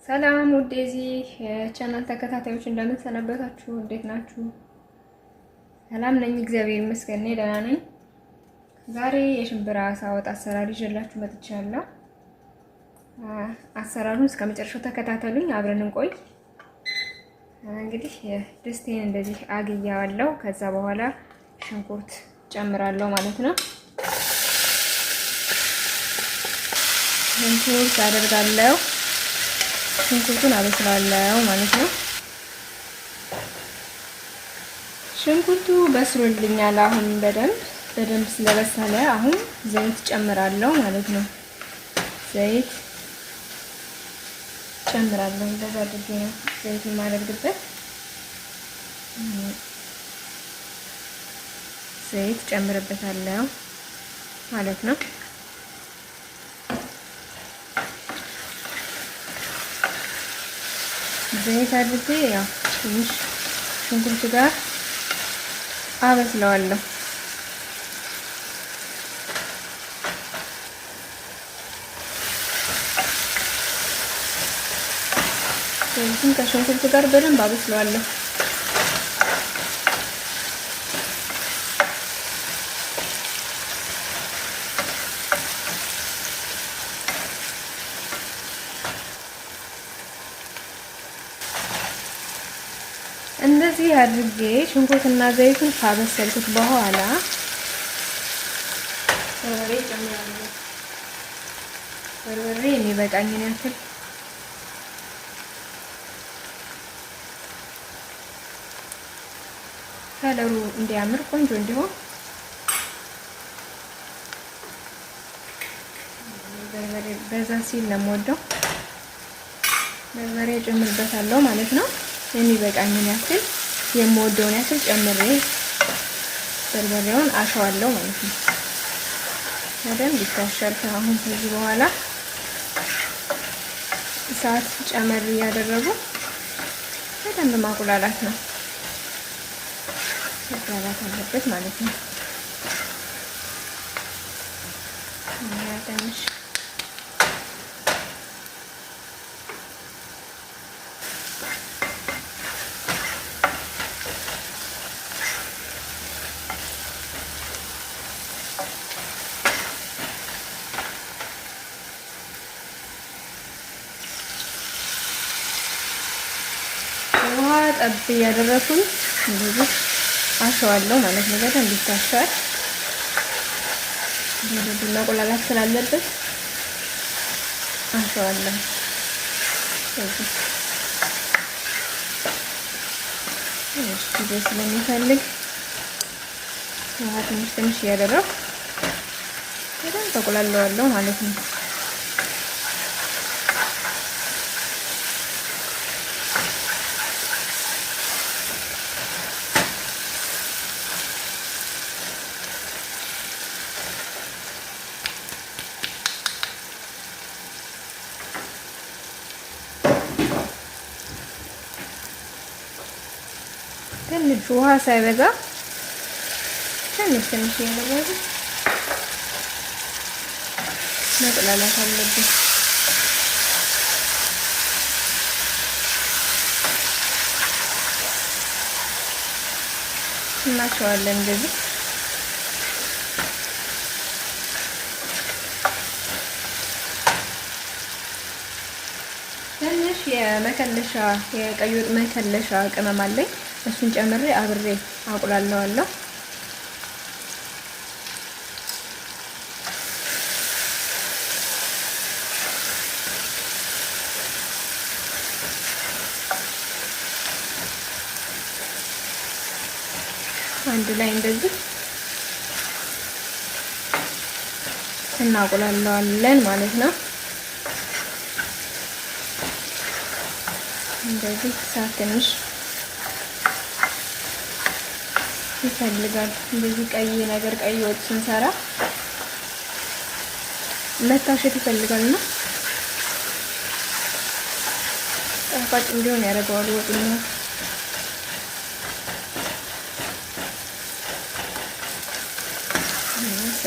ሰላም ውድ የዚህ ቻናል ተከታታዮች እንደምን ሰነበታችሁ? እንዴት ናችሁ? ሰላም ነኝ፣ እግዚአብሔር ይመስገን፣ እኔ ደህና ነኝ። ዛሬ የሽምብራ አሳ ወጥ አሰራር ይዤላችሁ መጥቻለሁ። አሰራሩን እስከ መጨረሻው ተከታተሉኝ፣ አብረን እንቆይ። እንግዲህ ድስቴን እንደዚህ አግያዋለሁ። ከዛ በኋላ ሽንኩርት ጨምራለሁ ማለት ነው። ሽንኩርት አደርጋለሁ። ሽንኩርቱን አበስላለሁ ማለት ነው። ሽንኩርቱ በስሎልኛል። አሁን በደንብ በደንብ ስለበሰለ አሁን ዘይት ጨምራለሁ ማለት ነው። ዘይት ጨምራለሁ። እንደዛ አድርጌ ነው ዘይት የማደርግበት። ዘይት ጨምርበታለሁ ማለት ነው። ዘይት አድርጌ ያው ትንሽ ሽንኩርቱ ጋር አበስለዋለሁ። ዘይቱን ከሽንኩርቱ ጋር በደንብ አበስለዋለሁ። እንደዚህ አድርጌ ሽንኩርትና ዘይቱን ካበሰልኩት በኋላ በርበሬ ጨምራለሁ። በርበሬ የሚበቃኝን ያክል ከለሩ እንዲያምር ቆንጆ እንዲሆን በርበሬ በዛ ሲል ነው የምወደው። በርበሬ ጨምርበታለሁ ማለት ነው። የሚበቃኝን ያክል የምወደውን ያክል ጨምሬ በርበሬውን አሸዋለሁ ማለት ነው። በደንብ ይታሻል። አሁን ከዚህ በኋላ እሳት ጨመር እያደረጉ በደንብ ማቁላላት ነው። መቁላላት አለበት ማለት ነው። ትንሽ ውሃ ጠብ እያደረኩኝ እንደዚህ አሸዋለሁ ማለት ነው። በደንብ ይታሻል። በደንብ መቁላላት ስላለበት አሸዋለሁ። ትንሽ ጊዜ ስለሚፈልግ ውሃ ትንሽ ትንሽ እያደረኩ በደንብ ተቁላለዋለሁ ማለት ነው። ትንሽ ውሃ ሳይበዛ ትንሽ ትንሽ እያደረጉ መቁላላት አለብን። እናቸዋለን እንደዚህ ትንሽ የመከለሻ የቀይ ወጥ መከለሻ ቅመም አለኝ። እሱን ጨምሬ አብሬ አቁላለዋለሁ። አንድ ላይ እንደዚህ እናቁላለዋለን ማለት ነው። እንደዚህ እሳት ትንሽ ይፈልጋል። እንደዚህ ቀይ ነገር ቀይ ወጥ ስንሰራ መታሸት ይፈልጋል እና ጣፋጭ እንዲሆን ያደርገዋል ወጡ።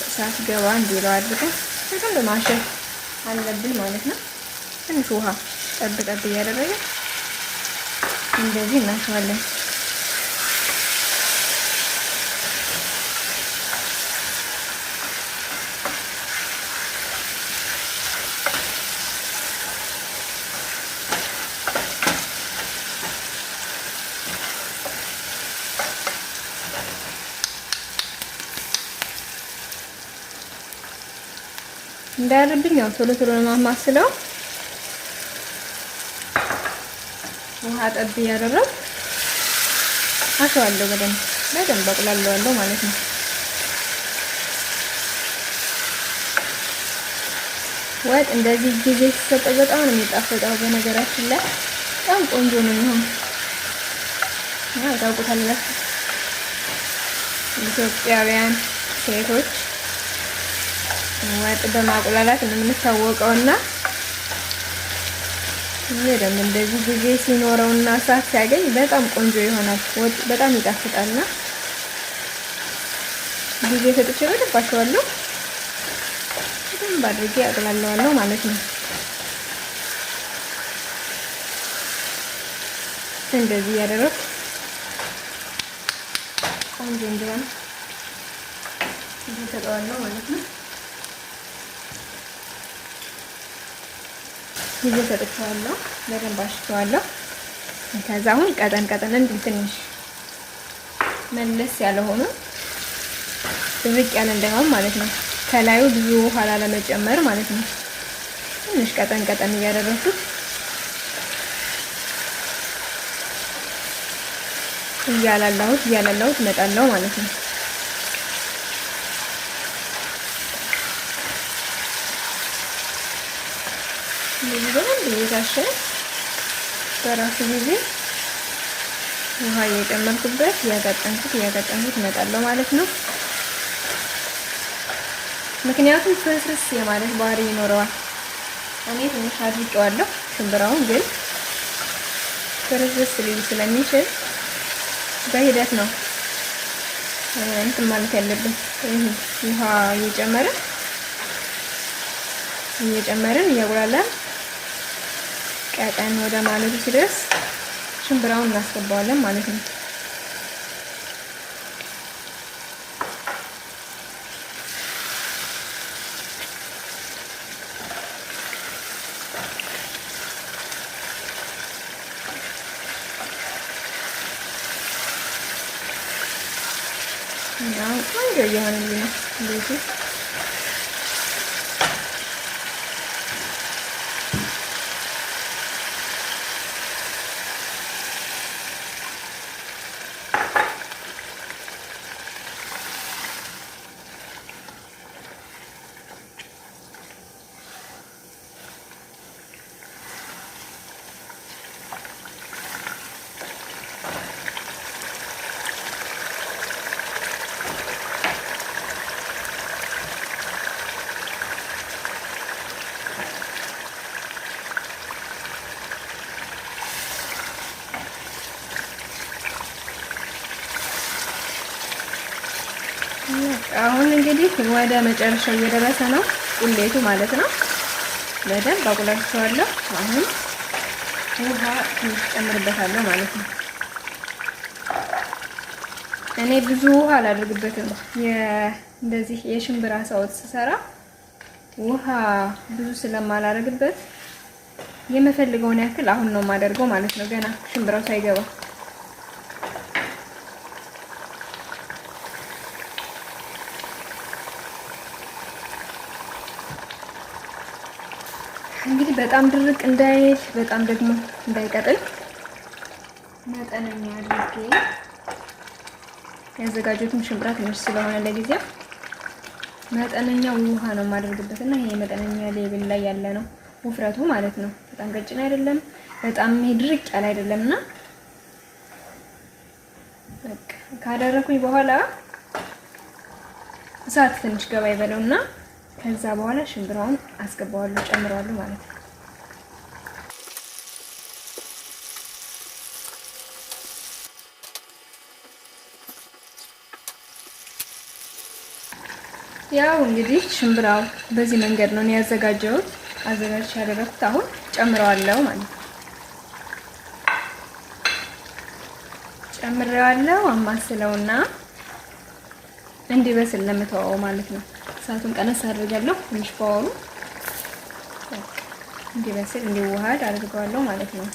እሳት ገባ እንዲለው አድርገን በደንብ ማሸት አለብን ማለት ነው። ትንሽ ውሃ ጠብ ጠብ እያደረገ እንደዚህ እናሸዋለን። እንዳያርብኝ ያው ቶሎ ቶሎ ነው የማማስለው። ውሃ ጠብ እያደረግኩ አሸዋለሁ። በደንብ በደንብ አቁላለዋለሁ ማለት ነው። ወጥ እንደዚህ ጊዜ ሲሰጠው በጣም ነው የሚጣፍጠው። በነገራችን ላይ በጣም ቆንጆ ነው የሚሆን። ያው ታውቁታላችሁ ኢትዮጵያውያን ሴቶች ወጥ በማቁላላት ነው የምንታወቀውና በደንብ እንደዚህ ጊዜ ሲኖረውና እሳት ሲያገኝ በጣም ቆንጆ ይሆናል። ወጥ በጣም ይጣፍጣልና ጊዜ ሰጥቼ በደንብ አሸዋለሁ። በደንብ አድርጌ አቅላለዋለሁ ማለት ነው። እንደዚህ እያደረኩ ቆንጆ እንዲሆን እሰጠዋለሁ ማለት ነው። ጊዜ ሰጥቼዋለሁ። በደንብ አሽቸዋለሁ። ከዛ አሁን ቀጠን ቀጠን እንዲል ትንሽ መለስ ያለ ሆኖ ድርቅ ያለ እንዳይሆን ማለት ነው። ከላዩ ብዙ ውሃ ላለመጨመር ማለት ነው። ትንሽ ቀጠን ቀጠን እያደረኩት እያላላሁት እያላላሁት እመጣለሁ ማለት ነው። እንደዚህ በደንብ እየታሸ በራሱ ጊዜ ውሃ እየጨመርኩበት እያቀጠንኩት እያቀጠንኩት እመጣለሁ ማለት ነው። ምክንያቱም ፍርስርስ የማለት ባህሪ ይኖረዋል። እኔ ትንሽ አድርቄዋለሁ ሽምብራውን፣ ግን ፍርስርስ ሊል ስለሚችል በሂደት ነው እንትን ማለት ያለብን። ውሃ እየጨመርን እየጨመርን እያቁላላን ቀጠን ወደ ማለቱ ሲደርስ ሽምብራውን እናስገባዋለን ማለት ነው። ያው ቆንጆ እየሆነልኝ ነው እንደዚህ አሁን እንግዲህ ወደ መጨረሻው እየደረሰ ነው ቁሌቱ ማለት ነው። በደንብ አቁላልቸዋለሁ። አሁን ውሃ ትንሽ ጨምርበታለሁ ማለት ነው። እኔ ብዙ ውሃ አላደርግበትም። እንደዚህ የሽምብራ አሳ ወጥ ስሰራ ውሃ ብዙ ስለማላደርግበት የምፈልገውን ያክል አሁን ነው የማደርገው ማለት ነው፣ ገና ሽምብራው ሳይገባ። እንግዲህ በጣም ድርቅ እንዳይል በጣም ደግሞ እንዳይቀጥል መጠነኛ አድርጌ ያዘጋጀሁትም ሽምብራ ትንሽ ስለሆነ ለጊዜው መጠነኛ ውሃ ነው የማደርግበት እና ይሄ መጠነኛ level ላይ ያለ ነው ውፍረቱ ማለት ነው። በጣም ቀጭን አይደለም፣ በጣም ይሄ ድርቅ ያለ አይደለም። እና በቃ ካደረኩኝ በኋላ እሳት ትንሽ ገባ ይበለውና ከዛ በኋላ ሽምብራውን አስገባዋለሁ፣ ጨምረዋለሁ ማለት ነው። ያው እንግዲህ ሽምብራው በዚህ መንገድ ነው እኔ ያዘጋጀሁት፣ አዘጋጅቼ ያደረኩት። አሁን ጨምረዋለሁ ማለት ነው። ጨምሬዋለሁ። አማስለውና እንዲበስል ለምተወው ማለት ነው። እሳቱን ቀነስ አድርጋለሁ። ትንሽ power ኡ እንዲበስል እንዲዋሃድ አድርገዋለሁ ማለት ነው።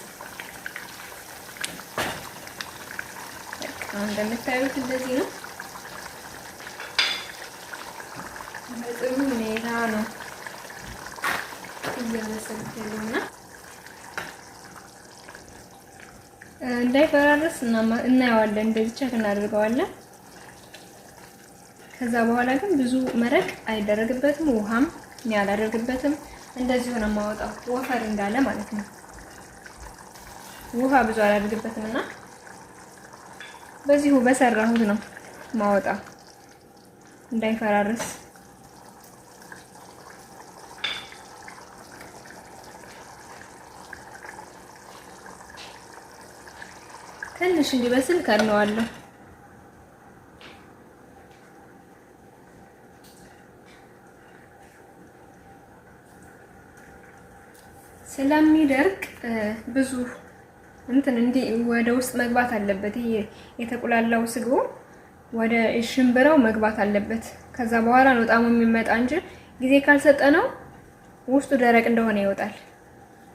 በቃ እንደምታዩት እንደዚህ ነው። በጥሩ ሁኔታ ነው እያበሰልኩት ያለውና እንዳይፈራረስ እናየዋለን። እንደዚህ check እናደርገዋለን። ከዛ በኋላ ግን ብዙ መረቅ አይደረግበትም፣ ውሃም እኔ አላደርግበትም። እንደዚሁ ነው የማወጣው፣ ወፈር እንዳለ ማለት ነው። ውሃ ብዙ አላደርግበትም እና በዚሁ በሰራሁት ነው ማወጣው እንዳይፈራርስ። ትንሽ እንዲበስል ከድነዋለሁ። ስለሚደርቅ ብዙ እንትን እንዲ ወደ ውስጥ መግባት አለበት። ይሄ የተቁላላው ስጎ ወደ ሽምብራው መግባት አለበት። ከዛ በኋላ ነው ጣሙ የሚመጣ እንጂ ጊዜ ካልሰጠነው ውስጡ ደረቅ እንደሆነ ይወጣል።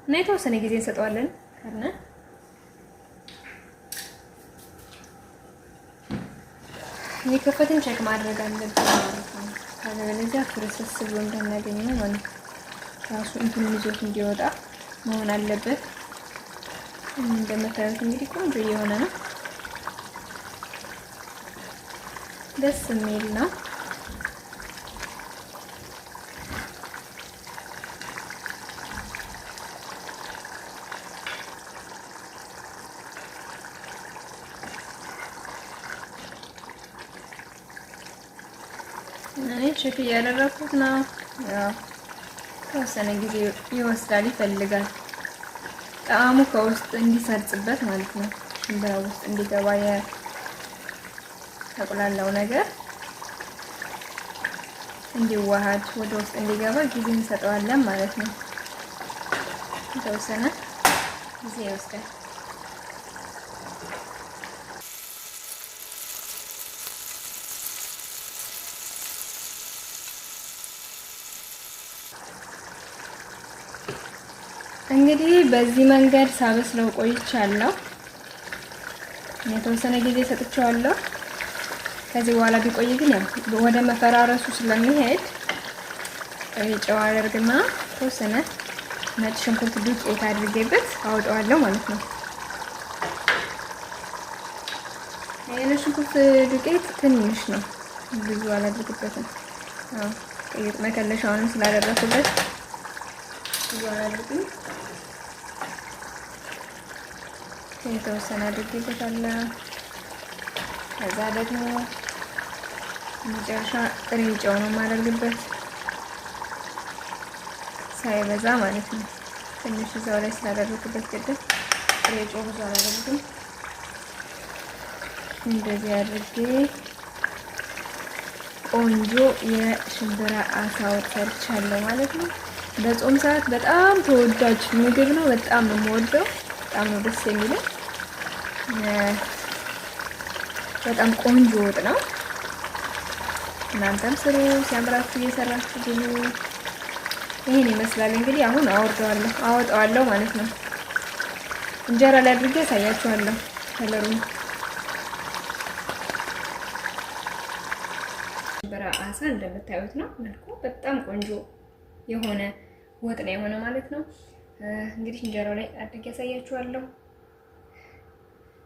እና የተወሰነ ጊዜ እንሰጠዋለን ከርነ እየከፈትን check ማድረግ አለብን ማለት ነው። ካለበለዚያ ፍርስርስ ብሎ እንዳናገኘው ማለት ነው። ራሱ እንትኑን ይዞት እንዲወጣ መሆን አለበት። እንደምታዩት እንግዲህ ቆንጆ እየሆነ ነው። ደስ የሚል ነው። እኔ check እያደረኩት ነው። ያው ተወሰነ ጊዜ ይወስዳል፣ ይፈልጋል ጣዕሙ ከውስጥ እንዲሰርጽበት ማለት ነው። ሽምብራው ውስጥ እንዲገባ የተቁላላው ነገር እንዲዋሃድ ወደ ውስጥ እንዲገባ ጊዜ እንሰጠዋለን ማለት ነው። የተወሰነ ጊዜ ይወስዳል። እንግዲህ በዚህ መንገድ ሳበስለው ቆይቻለሁ። የተወሰነ ጊዜ ሰጥቼዋለሁ። ከዚህ በኋላ ቢቆይ ግን ያው ወደ መፈራረሱ ስለሚሄድ ጨው አደርግና ተወሰነ ነጭ ሽንኩርት ዱቄት አድርጌበት አወጣዋለሁ ማለት ነው። የነጭ ሽንኩርት ዱቄት ትንሽ ነው፣ ብዙ አላድርግበትም። አዎ መከለሻውንም ስላደረኩበት ብዙ አላድርግም። የተወሰነ አድርጌበታለሁ። ከዛ ደግሞ መጨረሻ ጥሬ ጨው ነው የማደርግበት ሳይበዛ ማለት ነው። ትንሽ እዛው ላይ ስላደረኩበት ቅድም ጥሬ ጨው ብዙ አላደርግም። እንደዚህ አድርጌ ቆንጆ የሽምብራ አሳ ወጥ ሰርቻለሁ ማለት ነው። በጾም ሰዓት በጣም ተወዳጅ ምግብ ነው። በጣም ነው የምወደው። በጣም ነው ደስ የሚለው። በጣም ቆንጆ ወጥ ነው። እናንተም ስሩ፣ ሲያምራችሁ እየሰራችሁ ብሉ። ይሄን ይመስላል እንግዲህ። አሁን አወርደዋለሁ አወጣዋለሁ ማለት ነው። እንጀራ ላይ አድርጌ አሳያችኋለሁ ከለሩ። ሽምብራ አሳ እንደምታዩት ነው መልኩ። በጣም ቆንጆ የሆነ ወጥ ነው የሆነ ማለት ነው። እንግዲህ እንጀራው ላይ አድርጌ አሳያችኋለሁ።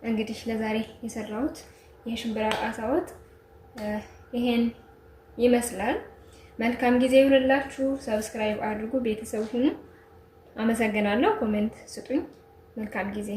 እንግዲህ ለዛሬ የሰራሁት የሽምብራ አሳ ወጥ ይሄን ይመስላል። መልካም ጊዜ ይሁንላችሁ። subscribe አድርጉ፣ ቤተሰብ ሁኑ። አመሰግናለሁ። comment ስጡኝ። መልካም ጊዜ።